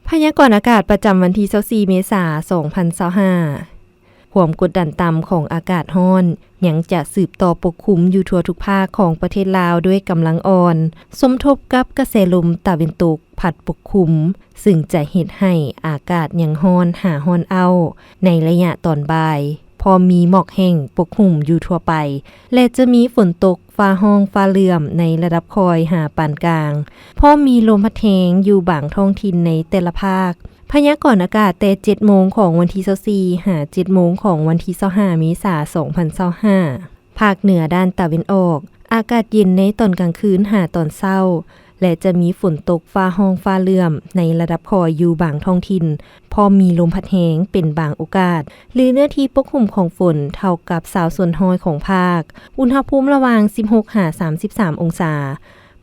ພະຍາກອນອາກາດປະຈຳວັນທີຊາວສີ່ເມສາສອງພັນຊາວຫ້າ ຄວາມກົດດັນຕ່ຳຂອງອາກາດຮ້ອນ ຍັງຈະສືບຕໍ່ປົກຄຸມຢູ່ທົ່ວທຸກພາກຂອງປະເທດລາວດ້ວຍກຳລັງອ່ອນ, ສົມທົບກັບກະແສລົມຕາເວັນຕົກພັດປົກຄຸມ, ຊຶ່ງຈະເຮັດໃຫ້ອາກາດຍັງຮ້ອນຫາຮ້ອນເອົ້າໃນໄລຍະຕອນບ່າຍ, ພ້ອມມີໝອກແຫ້ງປົກຄຸມຢູ່ທົ່ວໄປ ແລະ ຈະມີຝົນຕົກ ຟ້າຮ້ອງຟ້າເຫຼື້ອມໃນລະດັບຄ່ອຍຫາປານກາງ, ພ້ອມມີລົມພັດແຮງຢູ່ບາງທ້ອງຖິ່ນໃນແຕ່ລະພາກ. ພະຍາກອນອາກາດແຕ່ເຈັດໂມງຂອງວັນທີຊາວສີ່ ຫາເຈັດໂມງຂອງວັນທີຊາວຫ້າເມສາສອງພັນຊາວຫ້າ ພາກເໜືອດ້ານຕາເວັນອອກ ອາກາດເຢັນໃນຕອນກາງຄືນຫາຕອນເຊົ້າ ແລະ ຈະມີຝົນຕົກຟ້າຮ້ອງຟ້າເຫຼື້ອມໃນລະດັບຄ່ອຍຢູ່ບາງທ້ອງຖິ່ນ, ພ້ອມມີລົມພັດແຮງເປັນບາງໂອກາດ, ຫຼື ເນື້ອທີ່ປົກຄຸມຂອງຝົນເທົ່າກັບຊາວສ່ວນຮ້ອຍຂອງພາກ, ອຸນຫະພູມລະຫວ່າງສິບຫົກຫາສາມສິບສາມອົງສາ.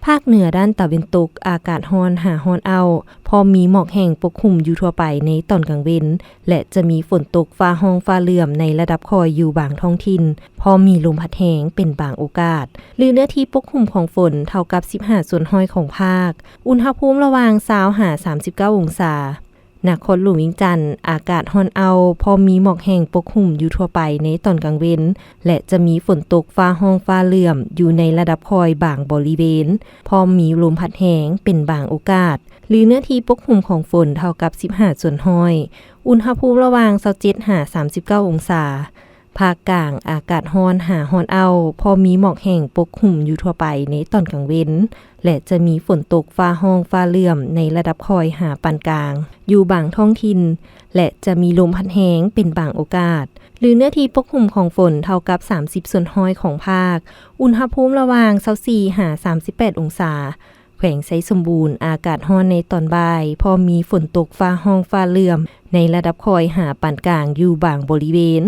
ພາກເໜືອດ້ານຕາເວັນຕົກ ອາກາດຮ້ອນຫາຮ້ອນເອົ້າ, ພ້ອມມີໝອກແຫ້ງປົກຄຸມຢູ່ທົ່ວໄປໃນຕອນກາງເວັນ ແລະ ຈະມີຝົນຕົກຟ້າຮ້ອງຟ້າເຫຼື້ອມໃນລະດັບຄ່ອຍຢູ່ບາງທ້ອງຖິ່ນ, ພ້ອມມີລົມພັດແຮງເປັນບາງໂອກາດ, ຫຼື ເນື້ອທີ່ປົກຄຸມຂອງຝົນເທົ່າກັບສິບຫ້າສ່ວນຮ້ອຍຂອງພາກ, ອຸນຫະພູມລະຫວ່າງຊາວຫາສາມສິບເກົ້າອົງສາ. ນະຄອນຫຼວງວຽງຈັນ ອາກາດຮ້ອນເອົ້າ, ພ້ອມມີໝອກແຫ້ງປົກຄຸມຢູ່ທົ່ວໄປໃນຕອນກາງເວັນ ແລະ ຈະມີຝົນຕົກຟ້າຮ້ອງຟ້າເຫຼື້ອມຢູ່ໃນລະດັບຄ່ອຍບາງບໍລິເວນ, ພ້ອມມີລົມພັດແຮງເປັນບາງໂອກາດ, ຫຼື ເນື້ອທີ່ປົກຄຸມຂອງຝົນເທົ່າກັບສິບຫ້າສ່ວນຮ້ອຍ, ອຸນຫະພູມລະຫວ່າງຊາວເຈັດຫາສາມສິບເກົ້າອົງສາ. ພາກກາງ ອາກາດຮ້ອນຫາຮ້ອນເອົ້າ, ພໍມີໝອກແຫ້ງປົກຄຸມຢູ່ທົ່ວໄປໃນຕອນກາງເວັນ ແລະ ຈະມີຝົນຕົກຟ້າຮ້ອງຟ້າເຫຼື້ອມໃນລະດັບຄ່ອຍຫາປານກາງ ຢູ່ບາງທ້ອງຖິ່ນ ແລະ ຈະມີລົມພັດແຮງເປັນບາງໂອກາດ, ຫຼື ເນື້ອທີ່ປົກຄຸມຂອງຝົນເທົ່າກັບສາມສິບສ່ວນຮ້ອຍຂອງພາກ, ອຸນຫະພູມລະຫວ່າງຊາວສີ່ຫາສາມສິບແປດອົງສາ. ແຂວງໄຊສົມບູນ ອາກາດຮ້ອນໃນຕອນບ່າຍ, ພໍມີຝົນຕົກຟ້າຮ້ອງຟ້າເຫຼື້ອມໃນລະດັບຄ່ອຍຫາປານກາງຢູ່ບາງບໍລິເວນ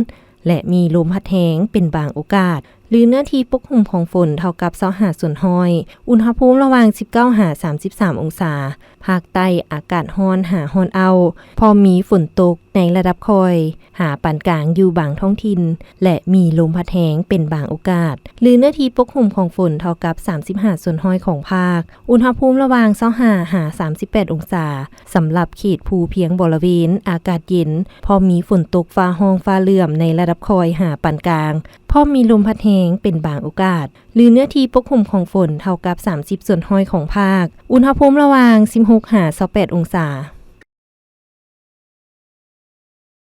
ແລະ ມີລົມພັດແຮງເປັນບາງໂອກາດ, ຫຼື ເນື້ອທີ່ປົກຄຸມຂອງຝົນເທົ່າກັບຊາວຫ້າສ່ວນຮ້ອຍ, ອຸນຫະພູມລະຫວ່າງສິບເກົ້າຫາສາມສິບສາມອົງສາ. ພາກໃຕ້ ອາກາດຮ້ອນຫາຮ້ອນເອົ້າ, ພໍມີຝົນຕົກໃນລະດັບຄ່ອຍຫາປານກາງຢູ່ບາງທ້ອງຖິ່ນ ແລະ ມີລົມພັດແຮງເປັນບາງໂອກາດ, ຫຼື ເນື້ອທີ່ປົກຄຸມຂອງຝົນເທົ່າກັບສາມສິບຫ້າສ່ວນຮ້ອຍຂອງພາກ, ອຸນຫະພູມລະຫວ່າງຊາວຫ້າຫາສາມສິບແປດອົງສາ. ສຳລັບເຂດພູພຽງບໍລະເວນ ອາກາດເຢັນ, ພໍມີຝົນຕົກຟ້າຮ້ອງຟ້າເຫຼື້ອມໃນລະດັບຄ່ອຍຫາປານກາງ, ພ້ອມມີລົມພັດແຮງເປັນບາງໂອກາດ, ຫຼື ເນື້ອທີ່ປົກຄຸມຂອງຝົນເທົ່າກັບສາມສິບສ່ວນຮ້ອຍຂອງພາກ, ອຸນຫະພູມລະຫວ່າງສິບຫົກຫາຊາວແປດອົງສາ.